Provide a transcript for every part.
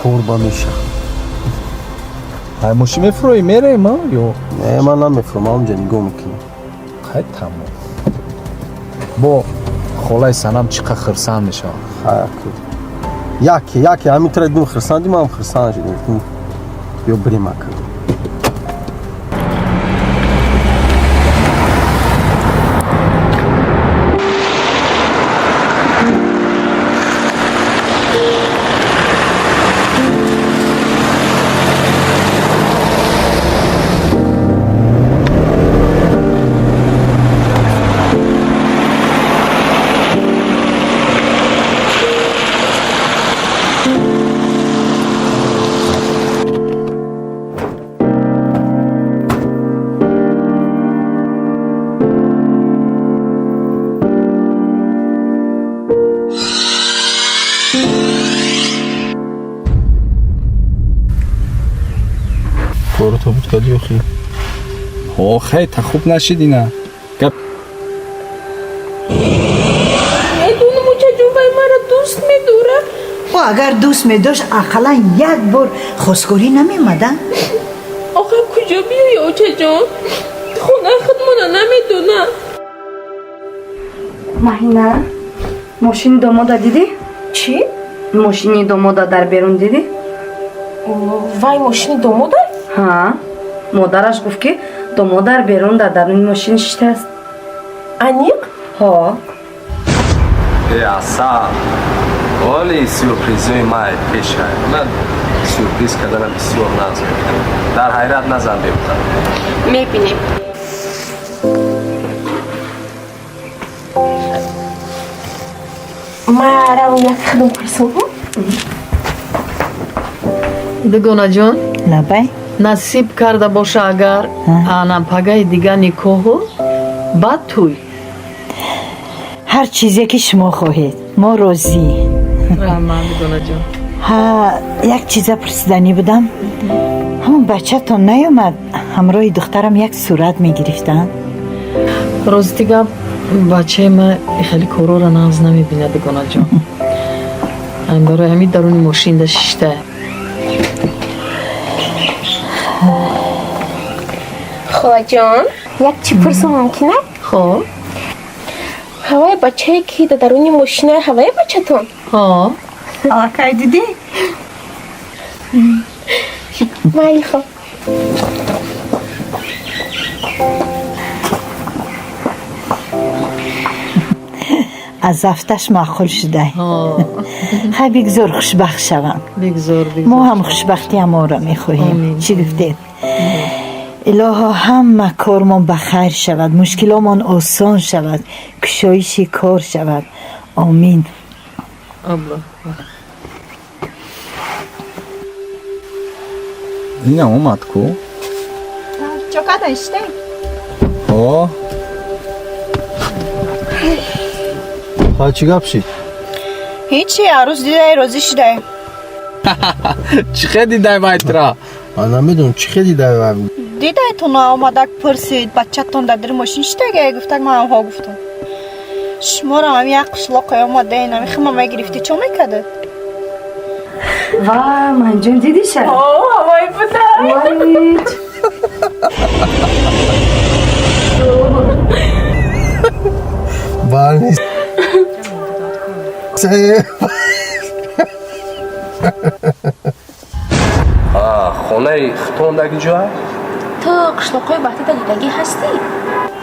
Кор ба меша. Ай, мошин мефуроӣ, мерем, а ё? Не, ман намефурам, ман онҷа нигоҳ мекунам. Қай, тамом. Бо холаи Санам чӣ қадр хирсанд мешавам. Яке яке ҳамин тара дидум, хирсанди, манам хирсанд шудем. Гуфтем, биё бирем, ака. Кору тобут кардӣ охи? Ҳо, хай, та хуб нашид ина гап. Медонам, очаҷон, вай маро дӯст медорад. Ӯ агар дӯст медошт, ақаллан як бор хостгорӣ намеомада. Охир куҷо биёи, очаҷон? Хонаи худмона намедонам. Маҳина, мошини домода дидӣ? Чӣ? Мошини домода дар берун дидӣ? Вай мошини домода? Ҳа, модараш гуфт, ки домод дар берун дар даруни мошин шиштааст. Аниқ? Ҳо. Э, асал, оли сюрпризои май пешай. Ман сюрприз кардана бисёр нағз мекунам. Дар ҳайрат назан, беҳтар. Мебинем. Маравм, як хидм пурсам. Дугонаҷон. Лабай. Насиб карда боша агар, ана пагаи дига никоҳу, баъд тӯй. Ҳар чизе ки шумо хоҳед, мо розӣ. Раҳмат, дугонаҷон. Ҳа, як чиза пурсиданӣ будам. Ҳамон бачатон наёмад? Ҳамроҳи духтарам як сурат мегирифтанд. Рости гап, бачаи ма хеле корора нағз намебинад, дугонаҷон. Барои ҳамин даруни мошинда шишта. Холаҷон, як чӣ пурсам мумкин? Хоб. Ҳаваи бачае ки дар даруни мошина, ҳаваи бачатон? Ҳо. Аллакай дидӣ? Майли, хоб. Аз афташ маъқул шудай. Ҳо. Хай, бигзор хушбахт шаванд. Бигзор. Мо Бигзор. ҳам хушбахтӣ ҳамонро мехоҳем. Омин. Чӣ гуфтед? Илоҳо, ҳама кормон ба хайр шавад, мушкиломон осон шавад, кушоиши кор шавад, омин. Аллоҳ. Ина омад ку. Чо карда иштем? Ҳо. Ҳа, чӣ гап шид? Ҳечи, арӯз дидай, розӣ шудай. Чӣ хел дидай вайтра? Ман намедонам, чӣ хел дидай вай. Дидайтон, омадак, пурсид, бачатон дар дари мошин шиштага, гуфтак, ман ҳо гуфтам. Шуморо ҳам як қишлоқе омадаин, ами хима мегирифтӣ, чо мекардед? Ва, манҷон, дидиша? О, ҳавай буда. Вай. Барни се. Хонаи хитондаги ҷоа? Ту қишлоқҳои Ваҳдата дидагӣ ҳастӣ?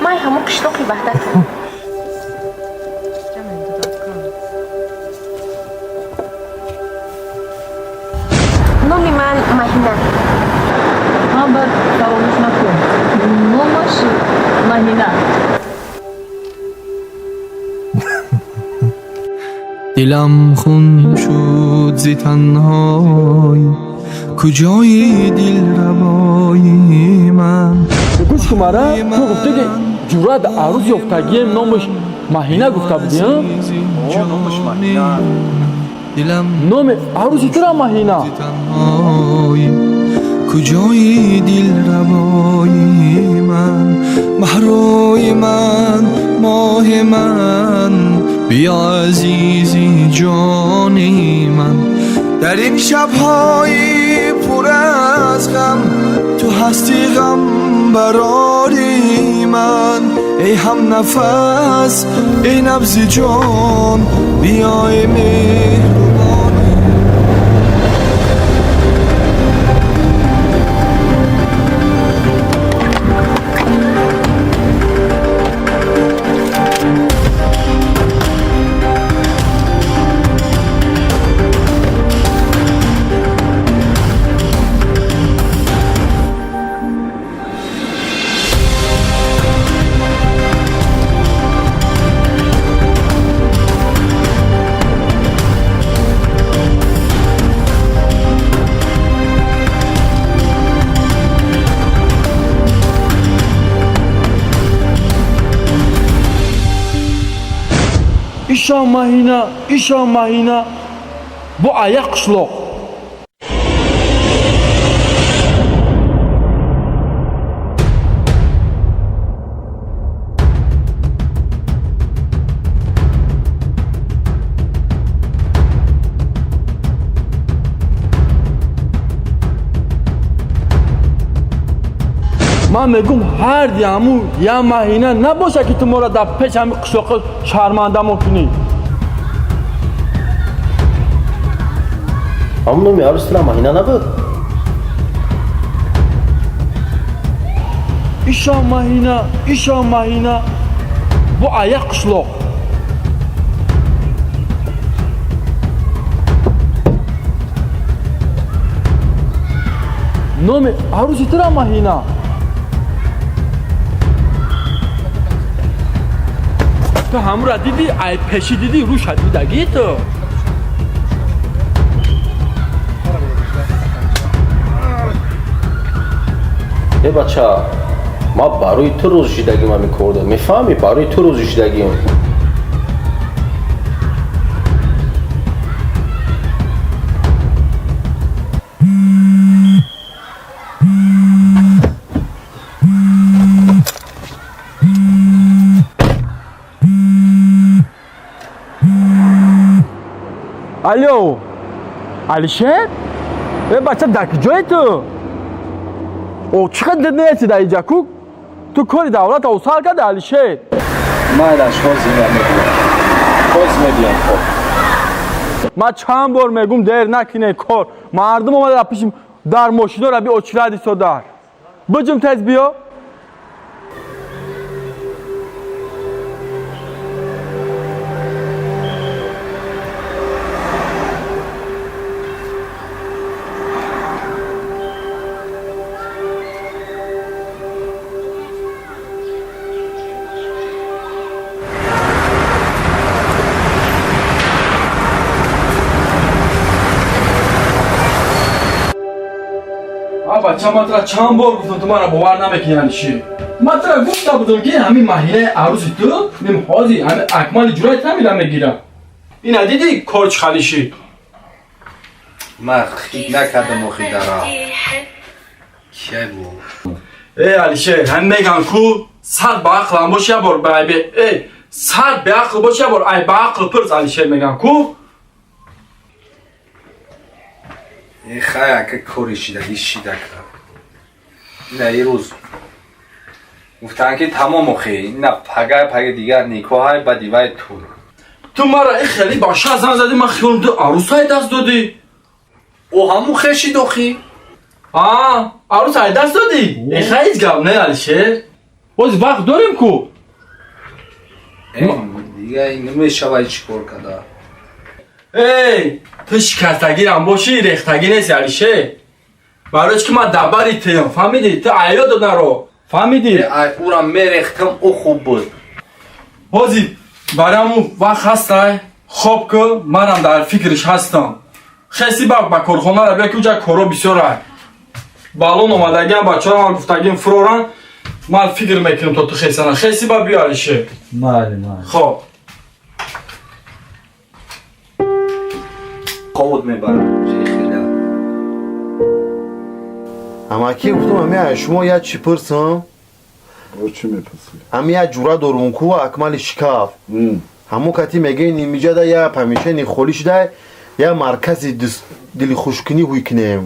Ман ҳамон қишлоқи Ваҳдатам. Номи ман Маҳина. Ҳа, баъд фаромӯш накун, номаш Маҳина. Дилам хун шуд зи танҳоӣ, куҷои дилрабои ман? Гӯш кун, мара ту гуфте, ки ҷуръат арӯз ёфтагием, номаш Маҳина гуфта будӣ, а? Номаш Маҳина. Дилам Номи арӯси тура Маҳина. зи танҳоӣ, куҷои дилрабои ман? Маҳрӯи ман, моҳи ман, биё, азизи ҷони ман. Дар ин шабҳои пур аз ғам, ту ҳастӣ ғам барори ман. Эй ҳамнафас, эй набзи ҷон, биёй меҳрубон. Ишон маҳина, ишон маҳина, бо аяқ қишлоқ. Ман мегум, ҳарди ҳаму я маҳина набоша, ки ту моро дар пеш ҳами қишлоқо шармандамо кунӣ. Ҳамон номи арӯстира маҳина набуд? Ишон маҳина, ишон маҳина, бо аяқ қишлоқ. Номи арӯси тура маҳина. Ту ҳамура дидӣ, ай пешӣ дидӣ, рӯша дидагӣ ту. Э бача, ман барои ту рӯзи шидагим ҳамин кор дод. Мефаҳмӣ, барои ту рӯзи шидагим. Алло, Алишер? Э бача, дар куҷое ту? О, чӣ қадр дер нести дар иҷа ку? Ту кори давлат осал карди, Алишер. Майлаш, ҳозир мебиям. Ҳозир мебиям, хоб. Ман чанд бор мегум, дер накине кор. Мардум омада дар пиши дар мошинора би очирад истодар. Биҷум, тез биё. Бача, ман тура чанд бор гуфтам, ту маро бовар намекунӣ, Алишер. Ман тура гуфта будам, ки ҳамин маҳинаи арӯси ту ним ҳозир ҳамин Акмали ҷурайт ҳамира мегирам. Ина дидӣ, кор чӣ халишӣ? Ман хит накардам охи дара. Кия бу? Э Алишер, ҳам меган ку сад ба ақлам бош, я бор ба айбе. Э, сад беақл бош, я бор ай ба ақл пирс, Алишер, меган ку. Э хай, ака, кори шидагӣ шида кард. Ина ирӯз гуфтанд, ки тамом охи, ина пага пага дигар никоҳай, баъди вай тур. Ту мара и хеле баша зан задӣ, ман хиёлам ту арӯсай даст додӣ. О ҳамун хешид охи. А, арӯс ай даст додӣ? Э хай, ҳеҷ гап не, Алишер. Боз вақт дорем ку. Э, дига намешавад чӣ кор када. Эй, ту шикастагирам бошӣ, рехтагӣ нести, Алишер. Барои чӣ ки ман дабари туям, фаҳмидӣ? Ту айё додаро, фаҳмидӣ? Э, ай ура мерехтам, ӯ хуб буд. Ҳозир барои вақт ҳастай, хоб ку, манам дар фикриш ҳастам. Хеси ба корхонара биё, ки уҷа коро бисёрай. Балон омадагиам, бачаҳо гуфтагим фуроран, ман фикр мекунам то ту хесана. Хеси ба биё, Алишер. Майли, майли. Хоб. Хобот мебарам. Хеле. Амаки, гуфтам, ами шумо як чӣ пурсам. Чӣ мепурсӣ? Ами як ҷура дорум ку, Акмали шикаф. Ҳамон кати мегӯи, нимиҷада я помещение холӣ шуда, Як маркази дилхушкунӣ ҳуй кунем.